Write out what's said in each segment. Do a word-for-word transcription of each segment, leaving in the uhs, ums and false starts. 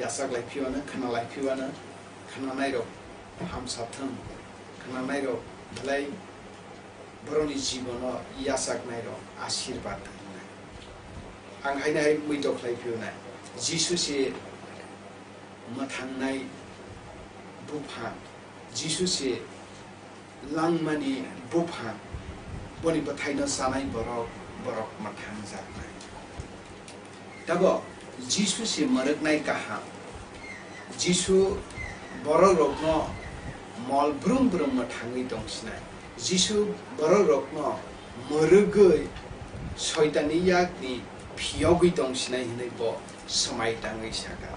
Yachak lai phiyano, khna lai phiyano, khnanairok hamsa thung, khnanairok belai borokni jibono yachaknairok asirbat wngnai. Ang haino hai muitok khlai phiyonai, Jisu se mwthangnai buphang, Jisu se langmani buphang, boni bwthaino chanai borok, borok mwthangjaknai. Tabok Jisu se mwrwknai kaham. Jisu borokrokno mol brum brum mwthangwi tongsinai. Jisu borokrokno mwrwgwi Soitanni yakni phiyogwi tongsinai hwnwi bo swmai tangwi saka.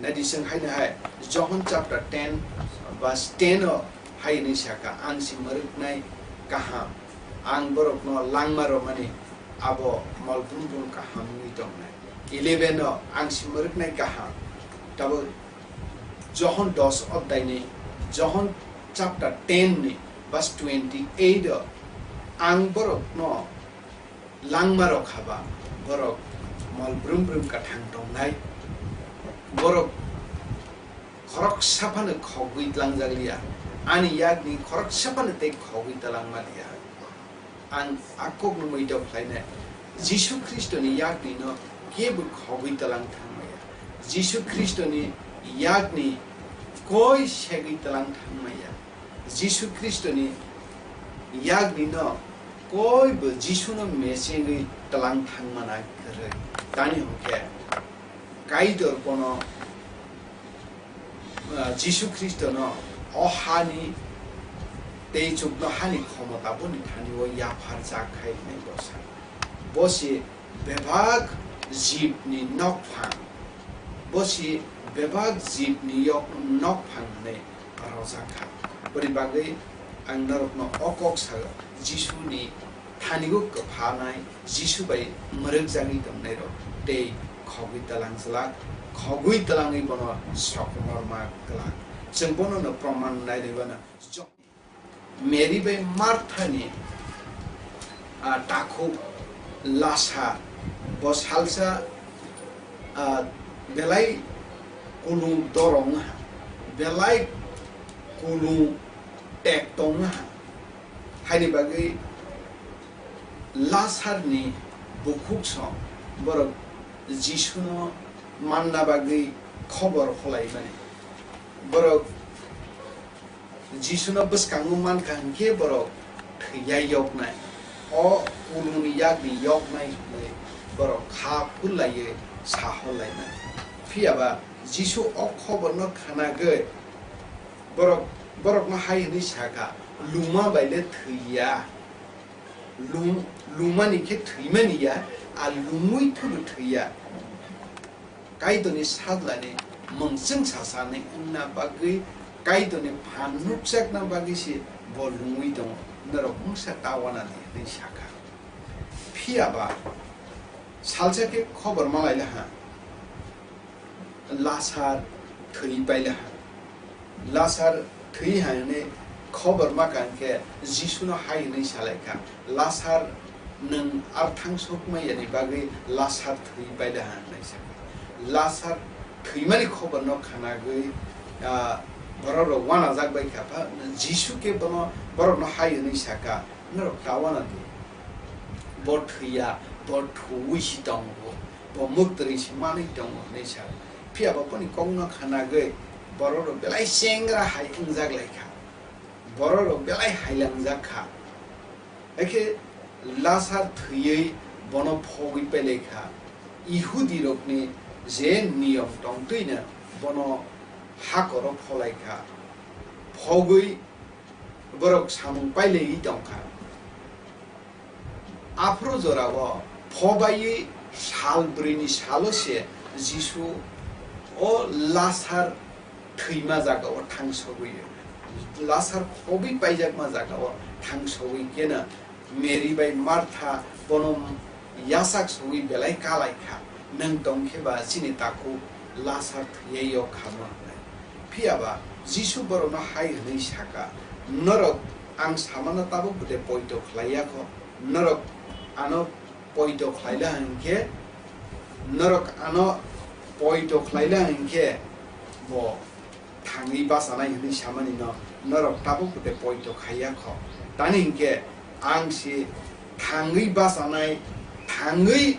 Nadi chwng haino hai Johon chapter ten verse ten o hai hwnwi saka, "Ang se mwrwknai kaham, ang borokno langma rwmani abo mol brum brum kaham wngwi tongnai." Eleven o, "Ang se mwrwknai kaham." Tabok Johon dos oddaini, Johon chapter ten ni verse twenty eight o, "Ang borokno langma rok haba, borok mol brum brum kathang tongnai, borok khoroksa phano khogwi tlangjak liya, ani yakni khoroksa phano tei khogwi tlangma liya." Ang a kokno muitok khlainai, Jisu Khristoni yakni no kebo khogwi tlang thangmaya, Jisu Khristoni yakni koi segwi tlang thangmaya. Jisu Khristoni yakni no koi bo Jisuno mesengwi tlang thangmana kwrwi. Tani hwnkhe Kaitor bono, ah, Jisu Khristono o hani tei chukno hani khomota boni thani o yaphar jak khai hwnwi bo sa. Bo se bebak jibni nokphang, bo se bebak jibni yok nokphang hwnwi rojak kha. Boni bagwi ang norokno o kok sago, Jisuni thani o kwphanai, Jisu bai mwrwkjagwi tongnairok tei khogwi tlangjlak, khogwi tlangwi bono sokomorma glak. Chwng bono no proman nailaiwano. Mary bai Marthani, ah, takhuk Lasar, bo salsa, ah, belai kulung dorong ha, belai kulung tek tong ha, haini bagwi Lasarni bukhuk song borok Jisuno manna bagwi khobor holaimani. Borok Jisuno bwskango mankha hinkhe borok thwiya yoknai. O kulungni yakni yoknai hwnwi borok kha phul laiwi sa hor laimani. Phiya ba Jisu o khoborno khnagwi borok, borokno hai hwnwi sa kha, "Luma bai le thwiya. Lum-, lumani khe thwimani ya, a lumwi thubo thwiya." Kaitorni sajlani mwngchwng sasani wngna bagwi, Kaitorni phan nukjakna bagwi se bo lungwi tongo, norok wngsa ta wanadi hwnwi sakha. Phiya ba salsa khe khobor malai laha, Lasar thwi pai laha. Lasar thwi hai hwnwi khobor ma kang khe Jisuno hai hwnwi salai kha, "Lasar, nwng arthang sokmai yani bagwi Lasar thwi pai laha," hwnwi sa kha. Lasar thwimani khobor no khanagwi, ah, borok rok wanajak bai kha. Pha Jisu khe bono, borok no hai hwnwi sa kha, "Norok ta wana di. Bo thwiya, bo thuwi si tongo, bo mwktwrwi si manwi tongo," hwnwi sa. Phiya bo boni kokno khanagwi borok rok belai chengra hai wngjak lai kha. Borok rok belai hailangjak kha. Hakhe Lasar thwiwi bono phogwi pailai kha. Ihudi rokni je niyom tongtwino bono hakoro pholai kha. Phogwi borok samung pailaiwi tongkha. Aphuru jorao phobaiwi sal brwini salo se Jisu o Lasar thwima jagao thangsogwi, Lasar phobwi paijakma jagao thangsogwi keno Mary bai Martha bono yachak sogwi belai kalai kha, "Nwng tong khe ba chini takhuk Lasar thwiya yok kha," hwnwi. Phiya ba Jisu borokno hai hwnwi sa kha, "Norok ang samano tabuk bwtwi poito khlai ya kho, norok ano poito khlai la hwn khe norok ano Poito khlaila hinkhe bo thangwi bachanai hwnwi samani no norok tabuk de poito khaiya kho. Tani hinkhe ang si thangwi bachanai, thangwi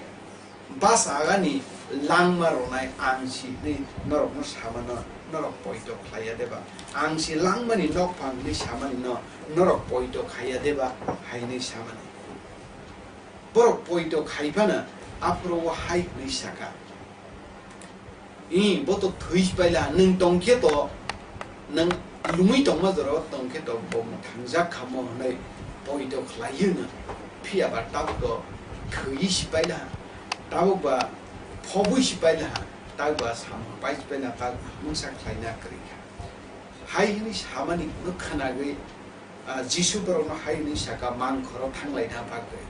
bachagani langma rwnai ang si hwnwi norokno samano, norok poito khlaiya deba? Ang si langmani nokphang hwnwi samani no norok poito khaiya deba? Hai hwnwi samani. Borok poito khai phano aphuru o hai hwnwi saka, "Ih, bo to thwi si paila, nwng tong khe to, nwng lumui tongma jora o tong khe to bo mwthangjak kha mo," hwnwi poito khlai hwno. Phiya ba tabuk to thwi si paila, tabuk ba phobwi si paila, tabuk ba samung pai si paila, tabuk mungsa khlaina kwrwi kha. Hai hwnwi samani no khwnagwi, ah, Jisu borokno hai hwnwi saka, "Mangkhoro thanglaina bagwi."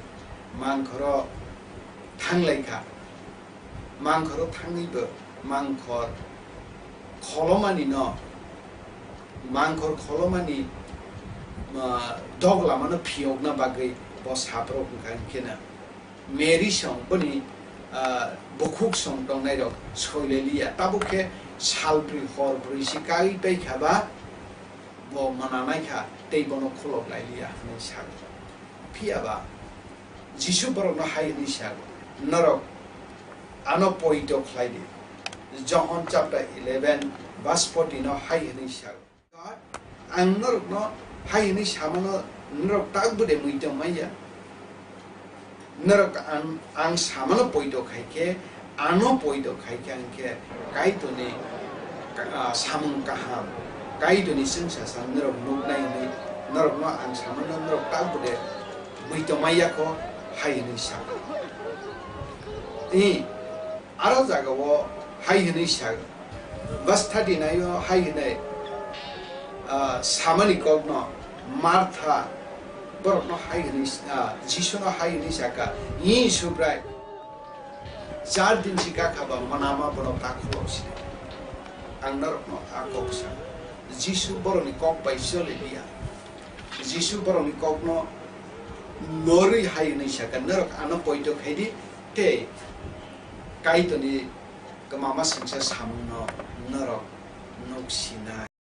Mangkhoro thanglai kha. Mangkhoro thangwi bo mangkhor kholomani no, mangkhor kholomani, ah, doglamano phiyokna bagwi bo saprok wngkha, hinkhe na Mary song boni, ah, bukhuk song tongnai rok soilai liya. Tabuk khe sal brwi hor brwi se kaiwi pai kha ba bo mwnanai kha tei bono khulok lai liya hwnwi sa. Phiya ba Jisu borokno hai hwnwi sa, "Norok ano poito khlai di." Johon chapter eleven verse fourteen no hai hwnwi sa. God, ang norokno hai hwnwi samano norok tak bude muitom manya? Norok ang, ang samano poito khai khe, ano poito khai khe, ang khe Kaitorni, ah, samung kaham, Kaitorni chwngsacha norok nuknai hwnwi norokno ang samano norok tak bude muitom manya kho hai hwnwi sa. I, aro jagao hai hwnwi sa. Verse thirty-nine o hai hwnwi, ah, samani kokno Martha borokno hai hwnwi, ah, Jisuno hai hwnwi saka, "Ih, Subrai, char din si kakha ba mwnama bono ta khulok si." Ang norokno a kok sa. Jisu borokni kok bai choli liya. Jisu borokni kokno norwi hai hwnwi saka, "Norok ano poito khai di, tei Kaitorni kwmama singsa samungno norok nuk sinai."